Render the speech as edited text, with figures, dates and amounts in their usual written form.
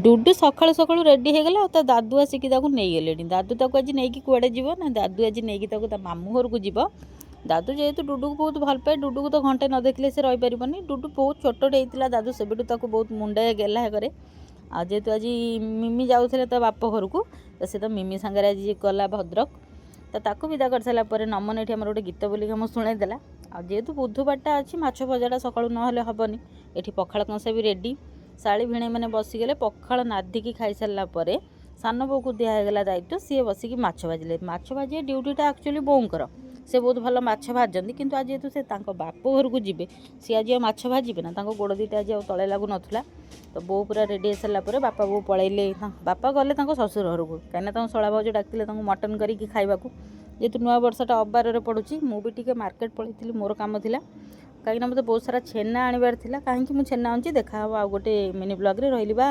ଡୁଡୁ ସକାଳୁ ସକାଳୁ ରେଡ଼ି ହେଇଗଲା ଆଉ ତା ଦାଦୁ ଆସିକି ତାକୁ ନେଇଗଲେଣି। ଦାଦୁ ତାକୁ ଆଜି ନେଇକି କୁଆଡ଼େ ଯିବ ନା, ଦାଦୁ ଆଜି ନେଇକି ତାକୁ ତା ମାମୁଁ ଘରକୁ ଯିବ। ଦାଦୁ ଯେହେତୁ ଡୁଡୁକୁ ବହୁତ ଭଲ ପାଏ, ଡୁଡୁକୁ ତ ଘଣ୍ଟେ ନ ଦେଖିଲେ ସେ ରହିପାରିବନି। ଡୁଡୁ ବହୁତ ଛୋଟଟେ ହେଇଥିଲା, ଦାଦୁ ସେବେଠୁ ତାକୁ ବହୁତ ମୁଣ୍ଡାଏ, ଗେହ୍ଲା କରେ। ଆଉ ଯେହେତୁ ଆଜି ମିମି ଯାଉଥିଲେ ତା ବାପ ଘରକୁ, ତ ସେ ତ ମିମି ସାଙ୍ଗରେ ଆଜି ଗଲା ଭଦ୍ରକ। ତ ତାକୁ ବିଦା କରିସାରିଲା ପରେ ନମନ ଏଠି ଆମର ଗୋଟେ ଗୀତ ବୋଲିକି ଆମକୁ ଶୁଣାଇଦେଲା। ଆଉ ଯେହେତୁ ବୁଧବାରଟା ଅଛି, ମାଛ ଭଜାଟା ସକାଳୁ ନହେଲେ ହେବନି। ଏଠି ପଖାଳ କଂସା ବି ରେଡ଼ି। ଶାଳୀ ଭିଣେଇ ମାନେ ବସିଗଲେ ପଖାଳ ନାଦିକି। ଖାଇସାରିଲା ପରେ ସାନ ବୋଉକୁ ଦିଆ ହେଇଗଲା ଦାୟିତ୍ୱ, ସିଏ ବସିକି ମାଛ ଭାଜିଲେ। ମାଛ ଭାଜିବା ଡ୍ୟୁଟିଟା ଆକ୍ଚୁଆଲି ବୋଉଙ୍କର, ସେ ବହୁତ ଭଲ ମାଛ ଭାଜନ୍ତି। କିନ୍ତୁ ଆଜି ଯେହେତୁ ସେ ତାଙ୍କ ବାପ ଘରକୁ ଯିବେ, ସିଏ ଆଜି ଆଉ ମାଛ ଭାଜିବେ ନା, ତାଙ୍କ ଗୋଡ଼ ଦୁଇଟା ଆଜି ଆଉ ତଳେ ଲାଗୁନଥିଲା। ତ ବୋଉ ପୁରା ରେଡ଼ି ହେଇସାରିଲା ପରେ ବାପା ବୋଉ ପଳେଇଲେ। ବାପା ଗଲେ ତାଙ୍କ ଶ୍ୱଶୁର ଘରକୁ, କାହିଁକିନା ତାଙ୍କ ଶଳା ଭାଉଜ ଡାକିଥିଲେ ତାଙ୍କୁ ମଟନ୍ କରିକି ଖାଇବାକୁ। ଯେହେତୁ ନୂଆ ବର୍ଷଟା ଅବାରରେ ପଡ଼ୁଛି, ମୁଁ ବି ଟିକେ ମାର୍କେଟ ପଳେଇଥିଲି, ମୋର କାମ ଥିଲା, କାହିଁକିନା ମୋତେ ବହୁତ ସାରା ଛେନା ଆଣିବାର ଥିଲା। କାହିଁକି ମୁଁ ଛେନା ଆଣୁଛି, ଦେଖାହେବ ଆଉ ଗୋଟେ ମିନି ବ୍ଲଗ୍ରେ। ରହିଲି ବା।